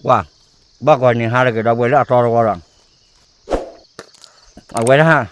ပှၤ, ဘၣ်ကီးန့ၣ်ဟါတက့ၤဒီးဝဲလၢအတီတဝီဒီး, အဝဲဒၣ်,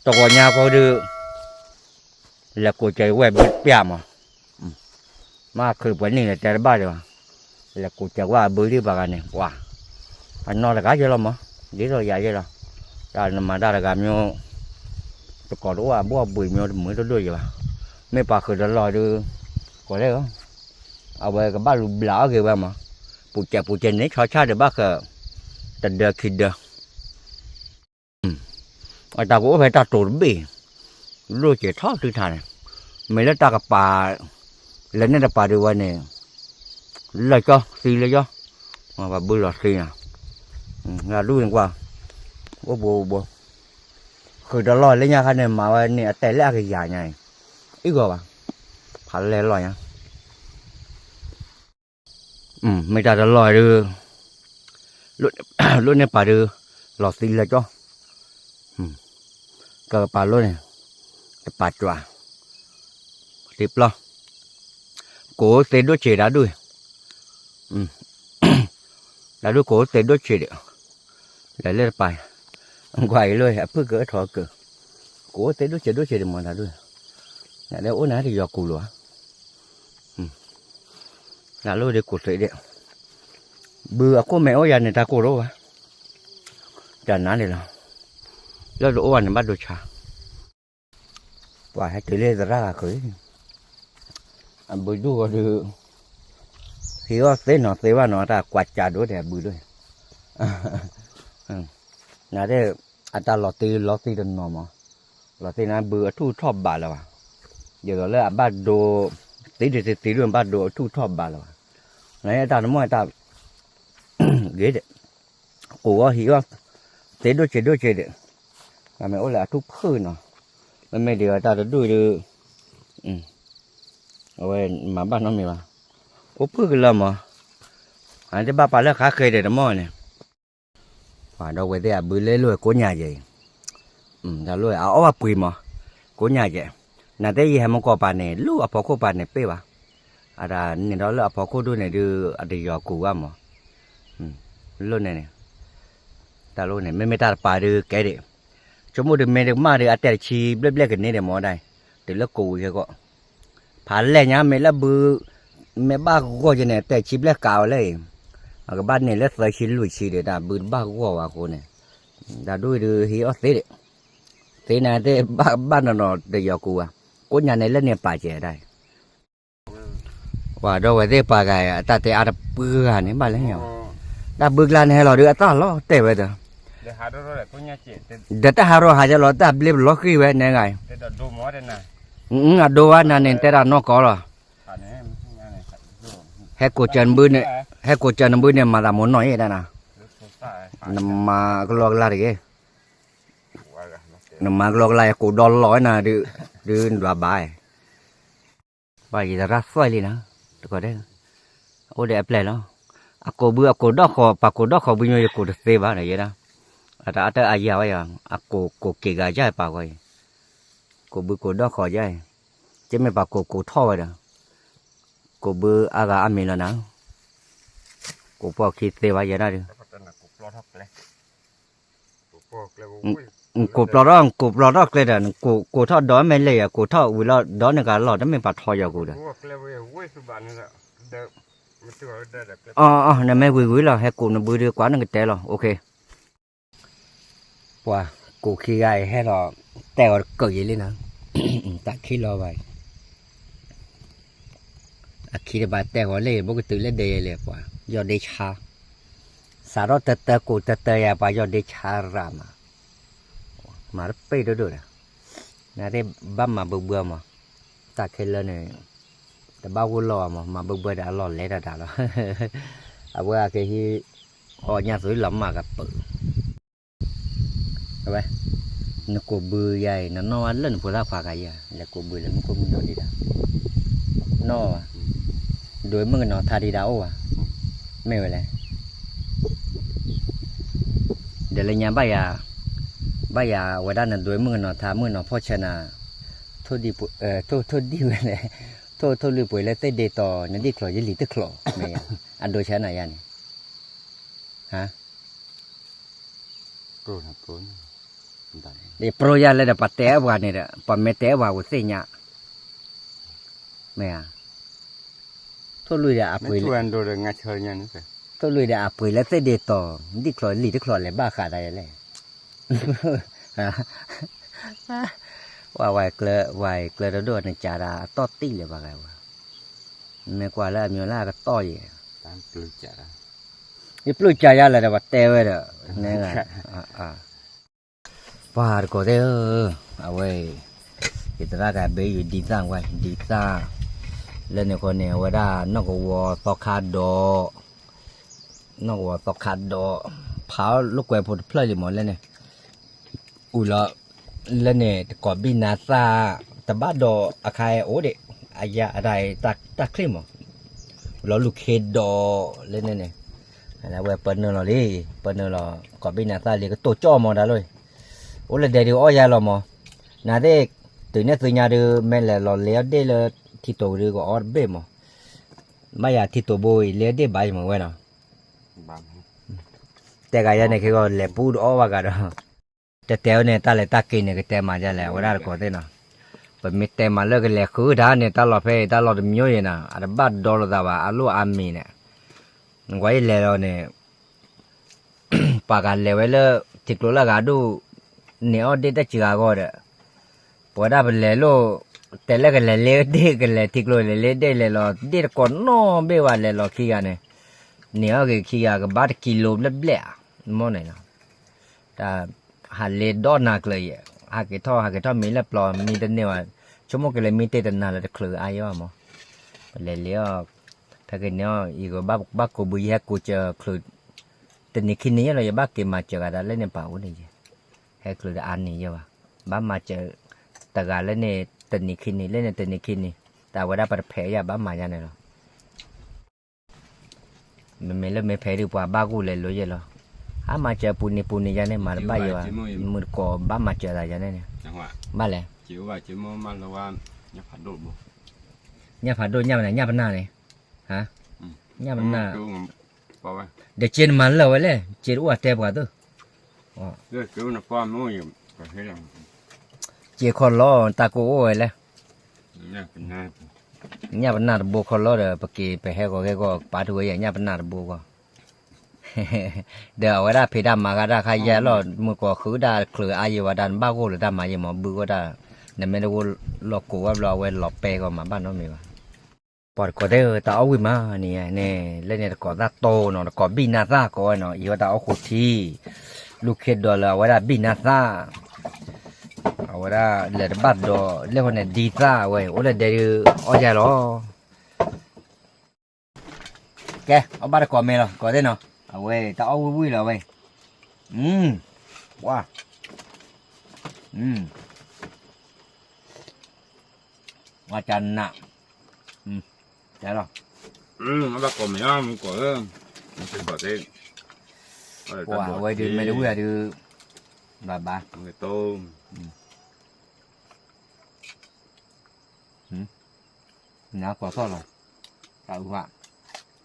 တဂီၤညါဖိဒုး, လဲၤကိးစၢၤဝဲဘုပျၢ်မး, မ့ၢ်ခုးပှဲၤန့ၣ်လဲၤတဲတဘၣ်ဒီး, လဲၤကိးစၢၤဝဲအဘုဒံးပှၤဂၤန့ၣ် ပှၤ, အနီၢ်တဂၤယဲလီၤမး, ဒ်သိးယၤယဲလီၤ, တၢ်နမၤတၢ်တဂၤမ့ၢ်, တကိးတအိၣ်အဘီၣ်ဘှံးမ့ၢ်တမုာ်တဒိၣ်ယဲဘၣ်, မ့ၢ်ပှၤခုးတလီၢ်ဒုး, ကိးလဲၣ်, အဝဲကဘၣ်လူၤဘျးအီၣ်က့ၤဝဲမး, ပူၤစဲးပူၤစဲးန့ၣ်ဆီဆၣ်ဒီးဘၣ်ဃး, တဒၢခံဒၢ အတၢ်ကအိၣ်ဖဲတၢ်တိၤတဘ့ၣ်, လိၣ်က့ၤထီၣ်တုၤထးန့ၣ်, မ့ၢ်လၢတၢ်ကပၤ, လဲၤန့ၢ်တပၤဒုးဝဲန့ၣ်, လၢာ်ကၠီသံလၢာ်ကၠီ, ပှၤဘုလီၤသံညါ, ဒူၣ်န့ၣ်ကွၢ်, အိၣ်ဘိဘိ, ဃုာ်တလီၢ်လၢညါခါန့ၣ် မၤဝဲန့ၣ်အတဲာ်လၢအကယၤညါအံၤ, အံၣ်ဂီၤဘၣ်, ဖးလဲၢ်လီၢ်ညါ မ့ၢ်တၢ်တလီၢ်ဒုး, လိၣ်န့ၢ်ပာ်ဒုး, လီၤသံလၢာ်ကၠီ, ကပာ်လိၣ်န့ၣ်, တပာ်ကွၢ်, တံပျီ, ကိးသ့ဒိၣ်ဆံးတၢ်ဒူၣ်, တၢ်ဒူၣ်ကိးသ့ဒိၣ်ဆံးဒီး, လဲၤလၢတပာ်, ကွၢ်အံၤလိၣ်အဖုၣ်ကအၢထီၣ်ကၢ, ကိးသ့ဒိၣ်ဆံးဒိၣ်ဆံးဒံးမးတၢ်ဒူၣ်, နအိၣ်နၤတယီၤကူၤလီၤဧါ တၢ်လိၣ်ဒုးကိးသ့ဒံး, ဘုအခိၣ်မဲာ်အိၣ်ယၤန့ၣ် တၢ်ကိၢ်တအိၣ်ဘၣ်, တၢ်နါန့ၣ်လီၤ, လၢတအိၣ်ဘၣ်န့ၣ်ဘၣ်ဒိဆါ, ပှၤဟဲတုၤလၢသရၣ်ဂၤဃုာ်, အဘုဒူၣ်ဂီၤဒုး, ဟံးအီၣ်သ့နီၤသ့ဘၣ်နီၤ တၢ်ကွၢ်ကၢဒိၣ်ဒဲးအဘုဒိၣ်, နသ့ၣ်, အတၢ်လီၤတံၢ်လီၤသံတနီၤမး, လီၤသံန့ၣ်ဘုအထူၣ်ထီၣ်ဘးလၢၤဘၣ်, ဒ်သိးလၢအဘၣ်ဒိ, သံဒုးသံသံဒုးဘၣ်ဒိအထူၣ်ထီၣ်ဘးလၢၤဘၣ်, နတၢ်တမီၢ်တၢ်, ဂ့ၤဒဲး, ကိးအီၣ်ဟံးအီၣ်, သ့ဒိၣ်ဆံးဒိၣ်ဆံးဒံး, မ့ၢ်အိၣ်လၢအထူၣ်ဖုၣ်နီၤ, မ့မ့ၢ်ဒ်အတၢ်တဒူၣ်ဒုး, အဝဲမၤဘၣ်နီတမံၤဘၣ်, အိၣ်ဖုၣ်ကလၢမး, အတဘၣ်ပာ်လၢဃါဃ့ဒံးတမီၢ်န့ၣ် ပှၤဒီးဝဲသ့ၣ်အဘုလၢလိာ်ကိးညါယဲအံၤ, တၢ်လိၣ်အအီၣ်ဘၣ်ပှ့ၤမး, ကိးညါယဲ, နသ့ၣ်ယဟဲမုၢ်ကီၢ်ပၤန့ၣ် လၢအဖီခိၣ်ပၤန့ၣ်ပ့ၢ်ဘၣ်, အတၢ်န့ၣ်ဒီးလၢအဖီခိၣ်ဒိၣ်န့ၣ်ဒုး အတယီၤကူၤဘၣ်မး, လိၣ်န့ၣ်န့ၣ်, တၢ်လိၣ်န့ၣ် မ့မ့ၢ်တၢ်တပာ်ဒုးကဲဒံး, ဆိကမိၣ်ဒုးမ့ၢ်တကမၣ်ဒုး အတဲာ်တဆံဘျဲၣ်ဘျဲၣ်ကန့ၢ်ဒံးမးဒၣ်, တုၤလၢကိးဝံၤဟဲကီး ဖးလဲၢ်ညါမ့ၢ်လၢဘု, မ့ၢ်ဘၣ်ဂီၢ်ယဲန့ၣ် တဲာ်ဆံဘျဲၣ်ကးဝဲလၢအံၤ, အကဘၣ်န့ၢ်လၢသၢဆံလွံၢ်ဆံဒီး တၢ်ဘုတဘၣ်ဂီၢ်ဝဲအဃိန့ၣ်, တၢ်ဒိၣ်ဒုးဟံးအီၣ်သ့ဒံး, သ့န့ၣ်သ့ၣ်ဘၣ်ဘၣ်နီၢ်နီၢ်တယီၤကူၤဘၣ်, ကိးညါန့ၣ်လၢန့ၣ်ပာ်စဲးဒၣ်အံၤ, ပှၤဒီးဝဲသ့ၣ်ပှၤဂၤ အတၢ်တဲအါတပှဲၤဂၤန့ၣ် ဘၣ်လဲၣ်ညါ, တၢ်ဘုကျါန့ၣ်ဟဲလီၤဒုးအသၣ်လီၤတဲာ်ဝဲဒီး ဒီးတၢ်ဟးရီဟးယဲလီၤ တၢ်ဘျ့ပလီၤဃံၤဝဲန့ၣ်ဂၤအံၤ, အဒိဝဲနၤန့ၣ် တဲတၢ်နီၢ်ကီလီၤ, ဟဲကိးစၢၤနဘုန့ၣ်, ဟဲကိးစၢၤနဘုန့ၣ် မၤသးမိၢ်နီၢ်အံၤဒၣ်နၤ, နမၤကလီကလါတဂ့ၤ, နမၤကလီကလါ ယကိးဒီလီၤဝဲနၤဒုး, ဒုးနဒွးဘၣ် ဘၣ်ယသရၣ်သွဲၣ်လံနၤ, တကီၢ်ဒဲး, အိၣ်ဒီးအပျဲၢ်လီၤ, အကိးဘုအကိးဒီၣ်ဃီၤ ပှၤကိးဒီၣ်ဃီၤဘုညိယကိးတသ့ဘၣ်ဒီးယဲဒၣ်, အတၢ်အါတၢ်အါယၤဝဲယၤ, အကိးကိးက့ၤဂၤယါပှၤဂီၢ်အံၤ, ကိးဘုကိးဒီၣ်ဃီၤယါအံၤ, ကမ့ၢ်ပှၤကိးကိးထီၣ်ဝဲဒီး, ကိးဘုအါဂၤအါမံၤလီၤနၤ, ကိးပှီၢ်ခံသ့ဘၣ်ယဲဒၣ်ဒုး ကိးပျီထီၣ်, ကိးပျီထီၣ်ကျဲဒီး ကိးထီၣ်ဒီးမ့ၢ်လဲၣ်ယၤ ကိးထီၣ်ဝံၤလီၤဒီးနကလီၢ် တမ့ၢ်ပှၤထီယီၤကိးဒီး, နမ့ၢ်ဝံၤဝံၤလီၤ ဟဲကိးနဘုဒီးကွၢ်နကတဲလီၤ ပှၤကိးခံဂၤအံၤဟဲလီၤ, တဲအီၤတကၢၢ်ယံၤလံနၤ, တၢ်ခံလီၤဘၣ်, အခံတဘၣ်တဲဂီၤလံ ဘိကတုၤလၢဒဲယဲလံ ပှၤယီၢ်ဒ့ဆါ, စးထီၣ်တတၢကိးတတၢယၤ ပှၤယီၢ်ဒ့ဆါရၤမး, မၤတပ့ၢ်ဒိၣ်ဒိၣ်ဒီး, နသ့ၣ်ဘၣ်မၤဘၢဘှါမး, တၢ်ခဲလၢာ်န့ၣ်, တဘၣ်ဂိၢ်လီၤမး မၤဘၢဘှါဒီးအလီၢ်လဲၤတၢ်တၢ်လီၤ, အဝဲအကဟံး, အီၣ်ညၣ်သွံလီၤမၢ်ကပၢၤ အဝဲ, နကိးဘုယၤအံၤ နနီၢ်ဝဲလၢနဖိသၣ်ခွါခါယၤ လဲၤကိးဘုလၢမုၢ်ခိၣ်မုၢ်ဒိၣ်ဒံးဒၣ်, နီၢ်ဝဲ, ဒွဲမုၣ်ကနီၤထါဒံးဒၣ်အိၣ်ဝဲ, မ့ၢ်ဝဲလဲၣ်, ဒီးလၢညါဘၣ်ယၤ, ဘၣ်ယၤဝဲဒၣ်နဒွဲမုၣ်ကနီၤထါမုၣ်နီၤဖီၣ်ဆၢနၤ, ထိၣ်ဒံၣ်ပှ့ၤ, ထိၣ်ထိၣ်ဒံၣ်ဝဲလဲၣ်, ထိၣ်ထိၣ်လွံၢ်ပှ့ၤလၢသ့ၣ်ဒ့တီၤ နဒံၣ်ကျိၤယလံၤတကျိၤ, မ့ၢ်ယၤ, အဒိဆၢနၤယၤန့ၣ် ဟါ, ယပြၢယၤလၢဒီး ပှၤတဲအပှၤန့ၣ်ဒီး ပှၤမ့ၢ်တဲအပှၤဝဲသ့ၣ်ညါ, မ့ၢ်ဧါ, ထိၣ်လွံၢ်ဒီးအပှ့ၤ, ထိၣ်လွံၢ်ဒီးအပှ့ၤလၢသ့ၣ်ဒ့တီၤ ဒ်ချီၣ်လံာ်တချီၣ်လဲၤဘၣ်ဃးတၢ်ယဲလဲၣ်, ဝဲဝဲကျၢၤတဒိၣ်န့ၣ် ကးဒၣ်အတီၢ်တံၢ်လၢၤဘၣ်ဂၤဝဲ, မ့ၢ်ကွၢ်လၢအမံၤလၢအကတီၢ်ယဲ, ယပျုၢ်ကးယၤလၢဒီး ပှၤတဲဝဲဒီး, ပှၤတကိးသ့ၣ်ဧၢ, အဝဲ, ယသရၣ်ကဘ့ယူၤဒံသၣ်ဝဲ ဒံသၣ်, လၢန့ၣ်ဃီန့ၣ် အဝဲဒၣ်နီၢ်ကဝီၤသီခါဒီး, နီၢ်ကဝီၤသီခါဒီး, ဖးလိာ်ကွဲဖိတဖျၢၣ်လံမးလၢန့ၣ်, အူလီၤ, လၢန့ၣ်တကိးဘံၣ်နါသၣ်, တဘၣ်ဒီးအခါအိၣ်ဒံး, အယၤအတၢ်, တၢ်ချံၣ်မး, လီၤလူၢ်ခ့ဒီး, လၢန့ၣ်န့ၣ်, အဝဲပၢနုာ်လီၤလံ, ပၢနုာ်လီၤ, ကိးဘံၣ်နါသၣ်လံ ကတိၤကၠီၣ်မးတၢ်လီၤ, အိၣ်လၢဒဲဒုးအီၣ်ယၤလီၤမး, နသ့ၣ်, တုၤန့ၣ်သုညါဒုး မ့ၢ်လဲၤလီၤလဲၤအီၣ်ဒ့ၣ်လၢ ထံတိၤဒုးကအီၣ်တဘ့ၣ်မး, ဘၣ်ယၤထံတိၤဘိအံၤ လဲၤအီၣ်ဒ့ၣ်ဘၣ်ယမ့ၢ်ဝဲနီၤ, တဲဂၤယဲန့ၣ် ခဲဂီၤလဲၤပူဒီးအီၣ်ဘၣ်ဂၤဒီး, တဲတဲဝဲန့ၣ် တၢ်လဲၤတၢ်က့ၤန့ၣ် ကတဲမၤဒ်လဲၣ် အဝဲဒၣ်တကိးသ့ၣ်နီၤ, ပမ့ၢ်တဲမၤလၢကလဲၤဃုတၢ်န့ၣ် တၢ်လီၢ်ဖဲအံၤ တၢ်လီၢ်တမံၤအံၤနီၤ အတဘၣ်ဒီလိာ်သးဘၣ် အလိၣ်အမံၤန့ၣ်, နကွၢ်ယလဲၤလီၤန့ၣ် ပှၤဂၤလဲၤဝဲလၢ ထံကျိလၢအဂၤဒူၣ်, န့ၢ်အီၣ်ဒ့ၣ်တစှၤဂီၤဒီး, ပဝဲဒၣ်ပလဲၤလိာ်, တဲလၢကလဲၤလ့ဒ့ၣ် ကလဲၤထံကျိလဲၤလ့ဒ့ၣ် လဲၤလီၤဒ့ၣ်တကိးနီၣ်ဘ့ၣ်ဝဲ လဲၤလီၤခံဂၤန့ၣ်, န့ၢ်အီၣ်က့ၤခံဂၤကဘၣ်တကံလိဘျဲၣ်ဘျဲၣ်ဧါ, မ့ၢ်န့ၣ်လီၤ, တၢ်ဟးလ့ဒီနၤကျၢၤယဲၢ်, ဟးက့ၤထီၣ် ဟးက့ၤထီၣ်မံလၢပျီ မံတန့ၢ်ဘၣ်, ဆိကမိၣ်က့ၤလၢမံတ့ၢ်တနၤလၢတချုးအါယဲၢ်ဘၣ်မး, ပလဲၤလ့အီၤ, ဖဲက့ၤန့ၣ်အီၤ ယကဘၣ်ကိးဘု ယဟဲကိးစၢၤချုး, တနံၤခံနံၤယဲၢ်လီၤ ယဘၣ်က့ၤမၤစၢၤဂၤဒၣ်လၢန့ၣ်ပာ်အိၣ်န့ၣ်ယဲၢ်, ဟဲချုးတအါန့ၣ်ယဲၢ်ဘၣ်, ဘၣ်မၤစၢၤ, တဂၤလၢန့ၣ် တနံၤခံနံၤ လၢန့ၣ်တနံၤခံနံၤ, တၢ်ဝဲဒၣ်ပတဖဲးယၤဘၣ်မၤယၤန့ၣ်လီၤ မ့မ့ၢ်လၢမ့ၢ်ဖဲးဒုးပှၤဘၣ်ဂုာ်လဲၤလိၤယဲၢ်လီၤ, အါမၤစၢၤပူၤန့ၣ်ပူၤန့ၣ်ယၤန့ၣ် မၤတဘၣ်ယဲၢ်ဘၣ်, မုၢ်တကိးဘၣ်မၤစၢၤသးယၤန့ၣ်န့ၣ်, ဘၣ်လဲၣ်, ညၣ်ဖးဒိၣ် ညၣ်ပနၢ်န့ၣ်, ဟါ, ညၣ်ပနၢ်, ဒီးစ့နမၤလၢာ်ဝဲလဲၣ် စ့တအိၣ်အတဲပှၤသ့ၣ် စ့ခီၣ်လီၤ တၢ်ကိၢ်အိၣ်ဝဲလဲၣ်, ညၣ်ပနၢ်တဘိခီၣ်လီၤဒီး ပက့ၤပဟဲဂီၤဂဲၤဂီၤ ပာ်ထူဝဲယဲၢ်ညၣ်ပနၢ်တဘိဂီၢ်, ဒီးအဝဲဒၣ်ဖံးတၢ်မၤဂၤတၢ်ခါယဲၢ်လီၤ မုၢ်ကီၤဃုတၢ်ချုးအါယံၤဝဲဒၣ် နဘၣ်ဂိၢ်လၢတၢ်မၤယံၤမး ဘုဂီၢ်တၢ်, နမ့ၢ်တဂိၢ်လီၤကိးဝဲဘျီ အဝဲလီၤပဲာ်ဂီၢ်မး ဘၣ်နီတမံၤဘၣ် ပှၤတကိးသ့ၣ်ဧၢ တၢ်အီၣ်ဝံၣ်မးန့ၣ်န့ၣ် လၢန့ၣ်တကိးသၣ်တိၢ်နီၤ တကိးဘံၣ်နါသၣ်ကိးဝဲနီၤ ယဝဲတၢ်အီၣ်ဃိထံ လူၢ်ခ့ဒီးလၢအဝဲဒၣ်ဘံၣ်နါသၣ် အဝဲဒၣ်လဲၤတဘၣ်ဒီး လၢဃိန့ၣ်ဒံသၣ်ဝဲ အိၣ်လၢဒဲဒုးအီၣ်ယၤလီၤ ကဲ အီၣ်ဘၣ်တကိးမဲာ်လီၤ ကိးသ့ၣ်နီၤ အဝဲ တၢ်အီၣ်ဝံၣ်ဝံၣ်လီၤဝဲ ဝါ အတၢ်နး တဲလီၤ ဘၣ်ကိးမဲာ်လီၤ မူကိးဧၢ မူကိးသ့ ပှၤအဝဲဒုး မ့ၢ်တဝံၣ်အဒုး ဘၣ်ဘၣ် နကွၢ်ထီၣ်လီၤ တၢ်အုၣ်ဘၣ်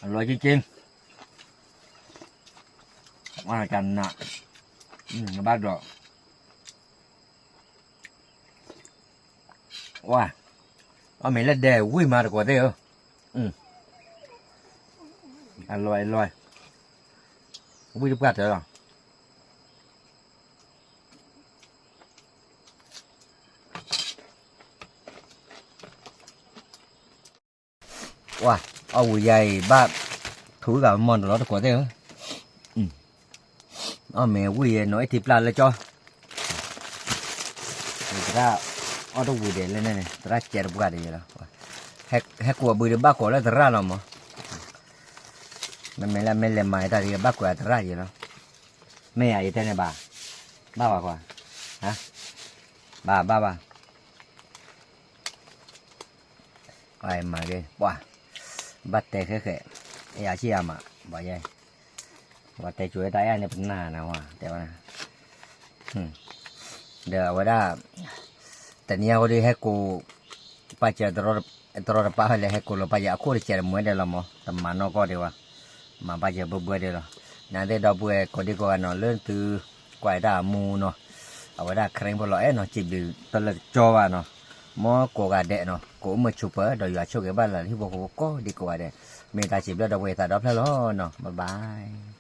အလီၤက့က့ ဝါတၢ်နး နဘၣ်ဒီး ဝါ အီၣ်မ့ၤလၢဒဲဝံၣ်မးတကိးသ့ၣ်ဧၢ အလီၤအလီၤ ဝံၣ်တပှၢ်တၢၢ်လီၤ ဝါ အီၣ်ဝံၤယါအံၤ ဘၣ်ထူဂၤမီၢ်တလီၤတကိးသ့ၣ်ဧၢ အီၣ်မ့ၤဝံၤယဲနီၤ အ့ၣ်ထံပျၢ်လၢကၠီ သရၣ် အီၣ်တဝံၤဒဲးလၢန့ၣ်န့ၣ် သရၣ်ကဲတပှၢ်ဒဲးယဲလီၤ ဟဲကိးအဘုဒုးဘၣ်ကိးလၢသရၣ်လီၤမး မ့မ့ၢ်လၢမ့ၢ်လဲၤမၤတၢ်ဒုးဘၣ်ကိးအသရၣ်ယဲလီၤ မ့ၢ်ယၤယတဲန့ၣ်ဘၣ် ဘၣ်ဝဲကွၢ် ဘၣ်ဘၣ်ဘၣ် မၤက့ၤ ပှၤ ဘၣ်တဲဃဲဃဲ ယဆံၣ်ယၤမး ဘၣ်ယဲ ပှၤတဲကိၤဝဲတၢ်အဲၣ်န့ၣ် ပနၢ်နၤဝဲ တဲဝဲ ဒီးအဝဲဒၣ် တနံၤအံၤဃိဒီးဟဲကိး ပၢ်စၢၤတရီ တရီတပါဖဲလဲၣ် ဟဲကိးလီၤပာ်ယၤအခိၣ်တစဲးတမှဲဒဲးလီၤမး, တမၤနီၢ်ကီၢ်ဒံးဝဲ, မၤဘၣ်ယၤဘၢဘှဲဒဲးလီၤ. နသ့ၣ်ဒီပုၢ်ဝဲၢ်ကိးဒံကိးဂၤနီၤ လၢသုကွၢ်တၢ်အမူနီၤ, အဝဲဒၣ် ခရံာ်ဖိလီၤအဲၣ်နီၤ စံးဘျုးတလၢာ်တကၠီဘၣ်နီၤ, မ်ကိးဂၤဒဲးနီၤ ကိးမုၢ်ဆိးပၢၤ ဒီးယွၤဆိၣ်ဂ့ၤဘၣ်လၢဟံၣ်ဖိဃီဖိကိးဒံကိးဂၤဒဲး, မ့ၢ်တၢ်စံးဘျုးဒီပုၢ်ဝဲၢ်သးဒီဖျၢၣ်လီၤနီၤ, bye bye.